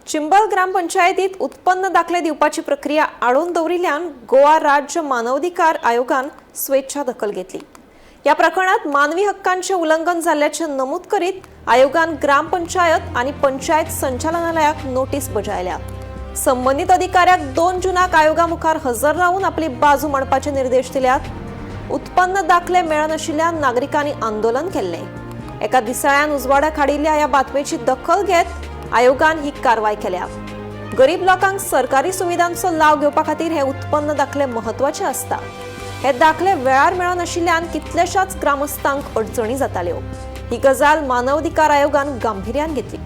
चिंबल ग्रामपंचायतीत उत्पन्न दाखले दिवपाची प्रक्रिया आडोवन दवरिल्ल्यान गोवा राज्य मानवाधिकार आयोगान स्वेच्छा दखल घेतली. या प्रकरणात मानवी हक्कांचे उल्लंघन जाल्ल्याचे नमूद करीत आयोगान ग्रामपंचायत आणि पंचायत संचालनालयाक नोटीस बजायल्या. संबंधित अधिकाऱ्याक 2 जूनाक आयोगा मुखार हजर रावून आपली बाजू मांडपाचे निर्देश दिल्यात. उत्पन्न दाखले मेळनाशिल्ल्यान नागरिकांनी आंदोलन केल्लें. एका दिसाळ्यान उजवाडाक हाडिल्ल्या ह्या बातमेची दखल घेत आयोगान ही कारवाय केल्या. गरीब लोकांक सरकारी सुविधांचो लाव घेवपा खातीर हे उत्पन्न दाखले म्हत्वाचे आसता. हे दाखले वेळार मेळनाशिल्ल्यान कितल्याशाच ग्रामस्थांक अडचणी जाताल्यो. ही गजाल मानवाधिकार आयोगान गांभिर्यान घेतली.